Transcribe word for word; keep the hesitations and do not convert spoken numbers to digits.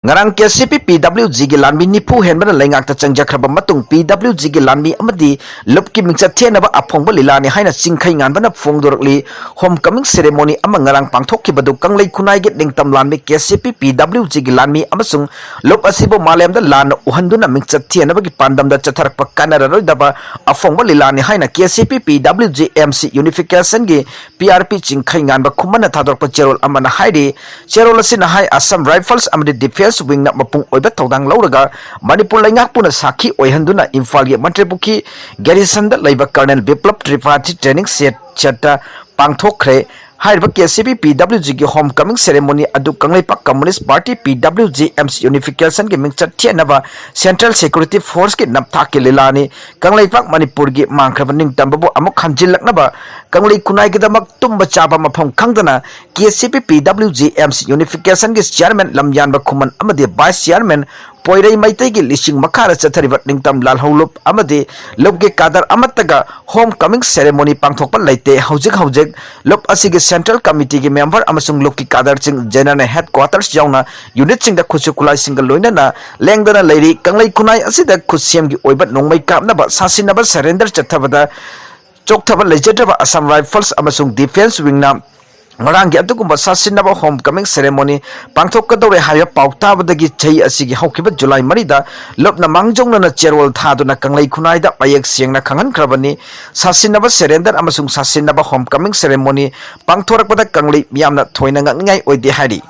ꯉꯔꯥꯡ ꯀꯦ C P P W ꯖꯤꯒꯤ ꯂꯥꯟꯃꯤ ꯅꯤꯐꯨ ꯍꯦꯟꯕꯅ ꯂꯩꯉꯥꯛꯇ ꯆꯪꯖꯈ꯭ꯔꯕ ꯃꯇꯨꯡ, ꯄꯤ ꯗꯕ꯭ꯂꯤꯎ ꯖꯤꯒꯤ ꯂꯥꯟꯃꯤ ꯑꯃꯗꯤ ꯂꯨꯞꯀꯤ ꯃꯤꯡꯆꯠ ꯊꯦꯅꯕ ꯑꯐꯣꯡꯕ ꯂꯤꯂꯥꯅꯤ ꯍꯥꯏꯅ ꯆꯤꯡꯈꯩ ꯉꯥꯟꯕꯅ ꯐꯣꯡꯗꯣꯔꯛꯂꯤ꯫ ꯍꯣꯝ ꯀꯃꯤꯡ ꯁꯦꯔꯦꯃꯣꯅꯤ ꯑꯃ ꯉꯔꯥꯡ ꯄꯥꯡꯊꯣꯛꯈꯤꯕꯗꯨ ꯀꯪꯂꯩ ꯈꯨꯟꯅꯥꯏꯒꯤ ꯅꯤꯡꯇꯝ ꯂꯥꯟꯃꯤ ꯀꯦ ꯁꯤ ꯄꯤ ꯄꯤ ꯗꯕ꯭ꯂꯤꯎ ꯖꯤꯒꯤ ꯂꯥꯟꯃꯤ ꯑꯃꯁꯨꯡ ꯂꯨꯞ ꯑꯁꯤꯕꯨ ꯃꯥꯂꯦꯝꯗ ꯂꯥꯟꯅ ꯎꯍꯟꯗꯨꯅ ꯃꯤꯡꯆꯠ ꯊꯦꯅꯕꯒꯤ ꯄꯥꯟꯗꯝꯗ ꯆꯠꯊꯔꯛꯄ ꯀꯥꯟꯅꯔꯔꯣꯏꯗꯕ ꯑꯐꯣꯡꯕ ꯂꯤꯂꯥꯅꯤ ꯍꯥꯏꯅ ꯀꯦ C P P W G M C ꯌꯨꯅꯤꯐꯤꯀꯦꯁꯟꯒꯤ P R P ꯆꯤꯡꯈꯩ ꯉꯥꯟꯕ ꯈꯨꯃꯟꯅ ꯊꯥꯗꯣꯔꯛꯄ ꯆꯦꯔꯣꯜ ꯑꯃꯅ ꯍꯥꯏꯔꯤ꯫ ꯆꯦꯔꯣꯜ ꯑꯁꯤꯅ ꯍꯥꯏ, ꯑꯁꯥꯝ ꯔꯥꯏꯐꯜꯁ ꯑꯃꯗꯤ ꯗꯤꯐꯦꯟꯁ ꯋꯤꯡꯅ ꯃꯄꯨꯡ ꯑꯣꯏꯕ ꯊꯧꯗꯥꯡ ꯂꯧꯔꯒ ꯃꯅꯤꯄꯨꯔ ꯂꯩꯉꯥꯛꯄꯨꯅ ꯁꯥꯈꯤ ꯑꯣꯏꯍꯟꯗꯨꯅ ꯏꯝꯐꯥꯜꯒꯤ ꯃꯟꯇ꯭ꯔꯤꯄꯨꯈ꯭ꯔꯤ ꯒꯦꯔꯤꯁꯟꯗ ꯂꯩꯕ ꯀꯔꯅꯦꯜ ꯕꯤꯄ꯭ꯂꯕ ꯇ꯭ꯔꯤꯄꯥꯊꯤ ꯇ꯭ꯔꯦꯅꯤꯡ ꯁꯦꯠ-, ꯁꯦꯠꯇ ꯄꯥꯡꯊꯣꯛꯈ꯭ꯔꯦ꯫ ꯍꯥꯏꯔꯤꯕ ꯀꯦ C P P W ꯖꯤꯒꯤ home ꯀꯃꯤꯡ ꯁꯦꯔꯦꯃꯣꯅꯤ ꯑꯗꯨ ꯀꯪꯂꯩꯄꯥꯛ ꯀꯝꯃꯨꯅꯤꯁ꯭ꯠ ꯄꯥꯔꯇꯤ, ꯄꯤ ꯗꯕ꯭ꯂꯤꯎ ꯖꯤ ꯑꯦꯝ ꯁꯤ ꯌꯨꯅꯤꯐꯤꯀꯦꯁꯟꯒꯤ ꯃꯤꯡꯆꯠ ꯊꯦꯅꯕ ꯁꯦꯟꯇ꯭ꯔꯦꯜ ꯁꯦꯀ꯭ꯌꯨꯔꯤꯇꯤ ꯐꯣꯔꯁꯀꯤ ꯅꯝꯊꯥꯛꯀꯤ ꯂꯤꯂꯥꯅꯤ꯫ ꯀꯪꯂꯩꯄꯥꯛ ꯃꯅꯤꯄꯨꯔꯒꯤ ꯃꯥꯡꯈ꯭ꯔꯕ ꯅꯤꯡꯇꯝꯕꯕꯨ ꯑꯃꯨꯛ ꯍꯟꯖꯤꯜꯂꯛꯅꯕ ꯀꯪꯂꯩ ꯈꯨꯟꯅꯥꯏꯒꯤꯗꯃꯛ ꯇꯨꯝꯕ ꯆꯥꯕ ꯃꯐꯝ ꯈꯪꯗꯅ K C P P W G M C ꯌꯨꯅꯤꯐꯤꯀꯦꯁꯟꯒꯤ ꯆꯤꯌꯥꯔꯃꯦꯟ ꯂꯝꯌꯥꯟꯕ ꯈꯨꯃꯟ ꯑꯃꯗꯤ ꯚꯥꯏꯁ ꯆꯤꯌꯥꯔꯃꯦꯟ ꯄꯣꯏꯔꯩ ꯃꯩꯇꯩꯒꯤ ꯂꯤꯁꯤꯡ ꯃꯈꯥꯗ ꯆꯠꯊꯔꯤꯕ ꯅꯤꯡꯇꯝ ꯂꯥꯜꯍꯧ ꯂꯨꯞ ꯑꯃꯗꯤ ꯂꯨꯞꯀꯤ ꯀꯥꯗꯔ ꯑꯃꯠꯇꯒ ꯍꯣꯝ ꯀꯃꯤꯡ ꯁꯦꯔꯦꯃꯣꯅꯤ ꯄꯥꯡꯊꯣꯛꯄ ꯂꯩꯇꯦ꯫ ꯍꯧꯖꯤꯛ ꯍꯧꯖꯤꯛ ꯂꯨꯞ ꯑꯁꯤꯒꯤ ꯁꯦꯟꯇ꯭ꯔꯦꯜ ꯀꯃꯤꯇꯤꯒꯤ ꯃꯦꯝꯕꯔ ꯑꯃꯁꯨꯡ ꯂꯨꯞꯀꯤ ꯀꯥꯗꯔꯁꯤꯡ ꯖꯦꯅꯔꯦꯜ ꯍꯦꯗ ꯀ꯭ꯋꯥꯇꯔꯁ ꯌꯥꯎꯅ ꯌꯨꯅꯤꯠꯁꯤꯡꯗ ꯈꯨꯠꯁꯨ ꯈꯨꯠꯂꯥꯏꯁꯤꯡꯒ ꯂꯣꯏꯅꯅ ꯂꯦꯡꯗꯅ ꯂꯩꯔꯤ꯫ ꯀꯪꯂꯩ ꯈꯨꯟꯅꯥꯏ ꯑꯁꯤꯗ ꯈꯨꯠꯁꯦꯝꯒꯤ ꯑꯣꯏꯕ ꯅꯣꯡꯃꯩ ꯀꯥꯞꯅꯕ ꯁꯥꯁꯤꯟꯅꯕ ꯁꯔꯦꯟꯗꯔ ꯆꯠꯊꯕꯗ ꯆꯣꯛꯊꯕ ꯂꯩꯖꯗ꯭ꯔꯕ ꯑꯁꯥꯝ ꯔꯥꯏꯐꯜꯁ ꯑꯃꯁꯨꯡ ꯗꯤꯐꯦꯟꯁ ꯋꯤꯡꯅ ꯉꯔꯥꯡꯒꯤ ꯑꯗꯨꯒꯨꯝꯕ ꯁꯥꯁꯤꯟꯅꯕ ꯍꯣꯝ ꯀꯃꯤꯡ ꯁꯦꯔꯦꯃꯣꯅꯤ ꯄꯥꯡꯊꯣꯛꯀꯗꯧꯔꯦ ꯍꯥꯏꯕ ꯄꯥꯎ ꯇꯥꯕꯗꯒꯤ ꯆꯍꯤ ꯑꯁꯤꯒꯤ ꯍꯧꯈꯤꯕ ꯖꯨꯂꯥꯏ ꯃꯔꯤꯗ ꯂꯨꯞꯅ ꯃꯥꯡꯖꯧꯅꯅ ꯆꯦꯔꯣꯜ ꯊꯥꯗꯨꯅ ꯀꯪꯂꯩ ꯈꯨꯟꯅꯥꯏꯗ ꯃꯌꯦꯛ ꯁꯦꯡꯅ ꯈꯪꯍꯟꯈ꯭ꯔꯕꯅꯤ꯫ ꯁꯥꯁꯤꯟꯅꯕ ꯁꯦꯔꯦꯟꯗꯔ ꯑꯃꯁꯨꯡ ꯁꯥꯁꯤꯟꯅꯕ ꯍꯣꯝ ꯀꯃꯤꯡ ꯁꯦꯔꯦꯃꯣꯅꯤ ꯄꯥꯡꯊꯣꯔꯛꯄꯗ ꯀꯪꯂꯩ ꯃꯤꯌꯥꯝꯅ ꯊꯣꯏꯅ ꯉꯛꯅꯤꯡꯉꯥꯏ ꯑꯣꯏꯗꯦ ꯍꯥꯏꯔꯤ꯫